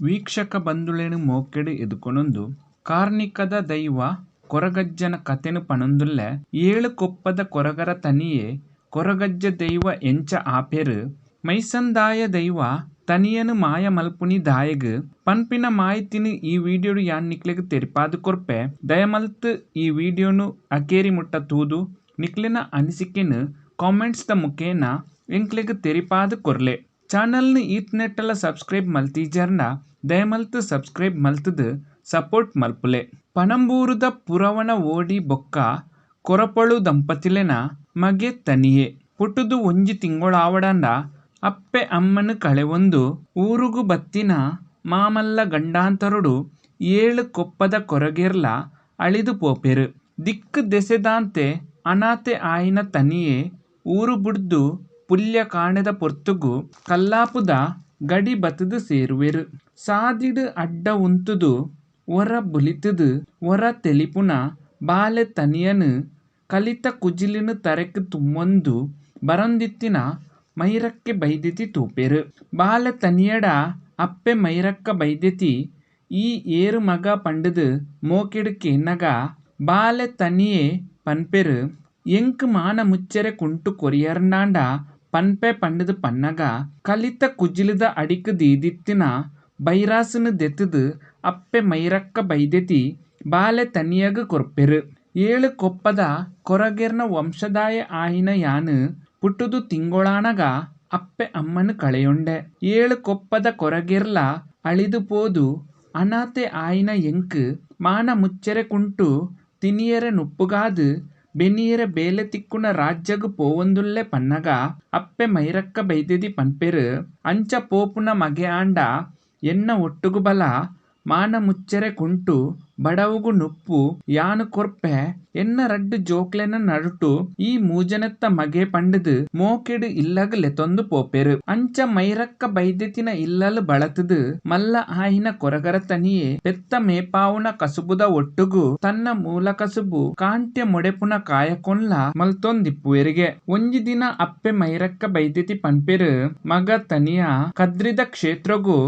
ವೀಕ್ಷಕ ಬಂಧುಲೆನ್ ಮೋಕೆಡ್ ಎದುಕೊನೊಂದು ಕಾರ್ನಿಕದ ದೈವ ಕೊರಗಜ್ಜನ ಕಥೆನ್ ಪನೊಂದುಲ್ಲೆ. ಏಳು ಕೊಪ್ಪದ ಕೊರಗರ ತನಿಯೆ ಕೊರಗಜ್ಜ ದೈವ ಎಂಚ ಆಪೆರ್, ಮೈಸಂದಾಯ ದೈವ ತನಿಯನ್ ಮಾಯ ಮಲ್ಪುನಿ ದಾಯೆಗ್ ಪನ್ಪಿನ ಮಾಹಿತಿನ್ ಈ ವಿಡಿಯೋಡ್ ಯಾನ್ ನಿಕ್ಲೆಗ್ ತೆರಿಪಾದ್ ಕೊರ್ಪೆ. ದಯಮಲ್ತ್ ಈ ವಿಡಿಯೋನು ಅಕೇರಿ ಮುಟ್ಟ ತೂದು ನಿಕ್ಲೆನ ಅನಿಸಿಕೆನ್ ಕಾಮೆಂಟ್ಸ್ ದ ಮುಖೇನ ಎಂಕ್ಲೆಗ್ ತೆರಿಪಾದ್ ಕೊರ್ಲೆ. ಚಾನೆಲ್ ನ್ ಈತ್ನೆಟ್ಟಲ ಸಬ್ಸ್ಕ್ರೈಬ್ ಮಲ್ತಿಜರ್ಂಡ ದಯಮಲ್ತ್ ಸಬ್ಸ್ಕ್ರೈಬ್ ಮಲ್ತ್ದ್ ಸಪೋರ್ಟ್ ಮಲ್ಪುಲೆ. ಪನಂಬೂರುದ ಪುರವಣ ಓಡಿ ಬೊಕ್ಕ ಕೊರಪೊಳು ದಂಪತಿಲೆನ ಮಗೆ ತನಿಯೆ. ಪುಟ್ಟುದು ಒಂಜಿ ತಿಂಗೊಲಾವಡಾಂಡ ಅಪ್ಪೆ ಅಮ್ಮನ್ ಕಳೆವೊಂದು ಊರುಗು ಬತ್ತಿನ ಮಾಮಲ್ಲ ಗಂಡಾಂತರೊಡು ಏಳ್ ಕೊಪ್ಪದ ಕೊರಗೆರ್ಲ ಅಳಿದ್ ಪೋಪೆರ್. ದಿಕ್ಕ್ ದೆಸೆ ದಾಂತೆ ಅನಾಥೆ ಆಯಿನ ತನಿಯೆ ಊರು ಬುಡ್ದು ಪುಲ್ಯ ಕಾಂಡೆದ ಪೊರ್ತುಗು ಕಲ್ಲಾಪುದ ಗಡಿ ಬತ್ತ್ದ್ ಸೇರುವೆರ್. ಸಾದಿಡ್ ಅಡ್ಡ ಉಂತುದು ಒರ ಬುಲಿತ್ದ್ ಒರ ತೆಲಿಪುನ ಬಾಲೆ ತನಿಯನ್ ಕಲಿತ ಕುಜಿಲಿನ್ ತರೆಕ್ ತುಂಬೊಂದು ಬರೊಂದಿತ್ತಿನ ಮೈರಕ್ಕೆ ಬೈದ್ಯೆತಿ ತೂಪೆರ್. ಬಾಲೆ ತನಿಯಡ ಅಪ್ಪೆ ಮೈರಕ್ಕ ಬೈದ್ಯೆತಿ ಈ ಏರ್ ಮಗ ಪಂಡುದ್ ಮೋಕೆಡ್ ಕೇನ್ನಗ ಬಾಲೆ ತನಿಯೆ ಪನ್ಪೆರ್ ಎಂಕ್ ಮಾನ ಮುಚ್ಚೆರೆ ಕುಂಟು ಕೊರಿಯರ್ಂಡ ಪನ್ಪೆ ಪಂಡುದ್ ಪನ್ನಗ ಕಲಿತ ಕುಜಿಲದ ಅಡಿಕ್ ದೀದಿತ್ತಿನ ಬೈರಾಸ್ ನ್ ದೆತ್ತ್ದ್ ಅಪ್ಪೆ ಮೈರಕ್ಕ ಬೈದ್ಯೆತಿ ಬಾಲೆ ತನಿಯಗ್ ಕೊರ್ಪೆರ್. ಏಳ್ ಕೊಪ್ಪದ ಕೊರಗೆರ್ನ ವಂಶದಾಯೆ ಆಯಿನ ಯಾನ್ ಪುಟ್ಟುದು ತಿಂಗೊಳಾನಗ ಅಪ್ಪೆ ಅಮ್ಮನ್ ಕಳೆಯೊಂಡೆ. ಏಳ್ ಕೊಪ್ಪದ ಕೊರಗೆರ್ಲ ಅಳಿದ್ ಪೋದು ಅನಾಥೆ ಆಯಿನ ಎಂಕ್ ಮಾನ ಮುಚ್ಚೆರೆ ಕುಂಟು, ತಿನಿಯೆರೆ ನುಪ್ಪುಗಾದ್ ಬೆನಿಯೆರೆ ಬೇಲೆ ತಿಕ್ಕುನ ರಾಜ್ಯಗ್ ಪೋವೊಂದುಲ್ಲೆ ಪನ್ನಗ ಅಪ್ಪೆ ಮೈರಕ್ಕ ಬೈದೆತಿ ಪನ್ಪೆರ್ ಅಂಚ ಪೋಪುನ ಮಗೆ ಆಂಡ ಎನ್ನ ಒಟ್ಟುಗು ಬಲ ಮಾನ ಮುಚ್ಚೆರೆ ಕುಂಟು, ಬಡವುಗು ನುಪ್ಪು ಯಾನ್ ಕೊರ್ಪೆ ಎನ್ನ ರಡ್ಡ್ ಜೋಕ್ಲೆನ ನಡುಟು ಈ ಮೂಜನೆತ್ತ ಮಗೆ ಪಂಡುದ್ ಮೋಕೆಡ್ ಇಲ್ಲಗ್ ಲೆತೊಂದು ಪೋಪೆರ್. ಅಂಚ ಮೈರಕ್ಕ ಬೈದ್ಯೆತಿನ ಇಲ್ಲಲ್ ಬಳತುದು ಮಲ್ಲ ಆಯಿನ ಕೊರಗರ ತನಿಯೆ ಪೆತ್ತ ಮೇಪಾವುನ ಕಸುಬುದ ಒಟ್ಟುಗು ತನ್ನ ಮೂಲ ಕಸುಬು ಕಾಂಟ್ಯ ಮೊಡೆಪುನ ಕಾಯಕೊನ್ಲ ಮಲ್ತೊಂದಿಪ್ಪುವೆರ್ಗೆ. ಒಂಜಿ ದಿನ ಅಪ್ಪೆ ಮೈರಕ್ಕ ಬೈದ್ಯೆತಿ ಪನ್ಪೆರ್ ಮಗ ತನಿಯ ಕದ್ರಿದ ಕ್ಷೇತ್ರೊಗು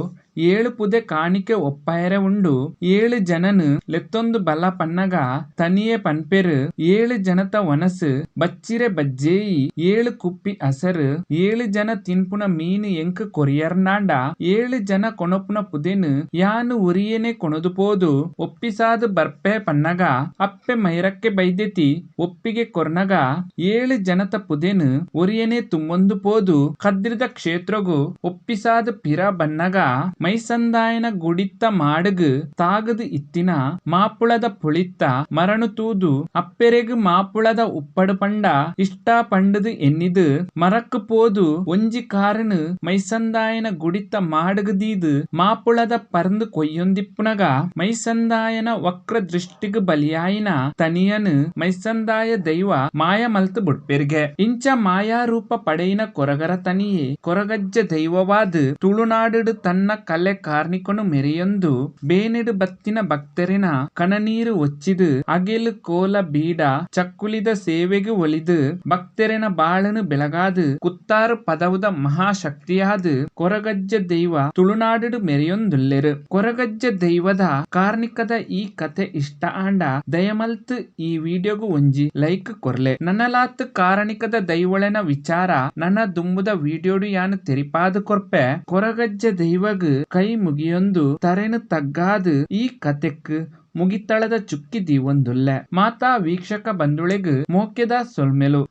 ಏಳ್ ಪುದೆ ಕಾಣಿಕೆ ಒಪ್ಪಾಯೆರೆ ಉಂಡು ಏಳ್ ಜನನ್ ಲೆತ್ತೊಂದು ಬಲ ಪನ್ನಗ ತನಿಯೆ ಪನ್ಪೆರ್ ಏಳ್ ಜನತ ವನಸ್, ಬಚ್ಚಿರೆ ಬಜ್ಜೇಯಿ, ಏಳ್ ಕುಪ್ಪಿ ಅಸರ್, ಏಳ್ ಜನ ತಿನ್ಪುನ ಮೀನ್ ಎಂಕ್ ಕೊರಿಯರ್ಂಡ ಏಳ್ ಜನ ಕೊನೊಪುನ ಪುದೆನ್ ಯಾನ್ ಒರಿಯೆನೆ ಕೊನೊದು ಪೋದು ಒಪ್ಪಿಸಾದ್ ಬರ್ಪೆ ಪನ್ನಗ ಅಪ್ಪೆ ಮೈರಕ್ಕೆ ಬೈದ್ಯೆತಿ ಒಪ್ಪಿಗೆ ಕೊರ್ನಗ ಏಳ್ ಜನತ ಪುದೆನ್ ಒರಿಯೆನೆ ತುಂಬೊಂದು ಪೋದು ಕದ್ರಿದ ಕ್ಷೇತ್ರೊಗು ಒಪ್ಪಿಸಾದ್ ಪಿರ ಬನ್ನಗ ಮೈಸಂದಾಯನ ಗುಡಿತ್ತ ಮಾಡ್ಗ್ ತಾಗ್ ದ್ ಇತ್ತಿನ ಮಾಪುಳದ ಪುಳಿತ್ತ ಮರನ್ ತೂದು ಅಪ್ಪೆರೆಗ್ ಮಾಪುಳದ ಉಪ್ಪಡ್ ಪಂಡ ಇಷ್ಟ ಪಂಡುದು ಎನ್ನಿದ್ ಮರಕ್ ಪೋದು ಒಂಜಿ ಕಾರ್ ನ್ ಮೈಸಂದಾಯನ ಗುಡಿತ್ತ ಮಾಡ್ಗ್ ದೀದ್ ಮಾಪುಳದ ಪರ್ಂದ್ ಕೊಯ್ಯೊಂದಿಪ್ಪುನಗ ಮೈಸಂದಾಯನ ವಕ್ರ ದೃಷ್ಟಿಗ್ ಬಲಿಯಾಯಿನ ತನಿಯನ್ ಮೈಸಂದಾಯ ದೈವ ಮಾಯ ಮಲ್ತ್ ಬುಡ್ಪೆರ್ಗೆ. ಇಂಚ ಮಾಯಾರೂಪ ಪಡೆಯಿನ ಕೊರಗರ ತನಿಯೆ ಕೊರಗಜ್ಜ ದೈವವಾದ್ ತುಳುನಾಡ್ ಡ್ ತನ್ನ ಕಲೆ ಕಾರ್ನಿಕೊನು ಮೆರೆಯೊಂದು ಬೇನೆಡ್ ಬತ್ತಿನ ಭಕ್ತೆರೆನ ಕನನೀರ್ ಒಚ್ಚಿದ್ ಅಗೆಲ್ ಕೋಲ ಬೀಡ ಚಕ್ಕುಲಿದ ಸೇವೆಗ್ ಒಲಿದ್ ಭಕ್ತೆರೆನ ಬಾಳ್ ನ್ ಬೆಳಗಾದ್ ಕುತ್ತಾರ್ ಪದವುದ ಮಹಾಶಕ್ತಿಯಾದ್ ಕೊರಗಜ್ಜ ದೈವ ತುಳುನಾಡ್ ಡ್ ಮೆರೆಯೊಂದುಲ್ಲೆರ್. ಕೊರಗಜ್ಜ ದೈವದ ಕಾರ್ನಿಕದ ಈ ಕಥೆ ಇಷ್ಟ ಆಂಡ ದಯಮಲ್ತ್ ಈ ವಿಡಿಯೋಗ್ ಒಂಜಿ ಲೈಕ್ ಕೊರ್ಲೆ. ನನಲಾತ್ ಕಾರಣಿಕದ ದೈವೊಲೆನ ವಿಚಾರ ನನ ದುಂಬುದ ವಿಡಿಯೋಡ್ ಯಾನ್ ತೆರಿಪಾದ್ ಕೊರ್ಪೆ. ಕೊರಗಜ್ಜ ದೈವಗ್ ಕೈ ಮುಗಿಯೊಂದು ತರೆನ್ ತಗ್ಗಾದ್ ಈ ಕಥೆಕ್ ಮುಗಿತಳದ ಚುಕ್ಕಿ ದೀವೊಂದುಲ್ಲೆ. ಮಾತಾ ವೀಕ್ಷಕ ಬಂಧುಲೆಗ್ ಮೋಕೆದ ಸೊಲ್ಮೆಲು.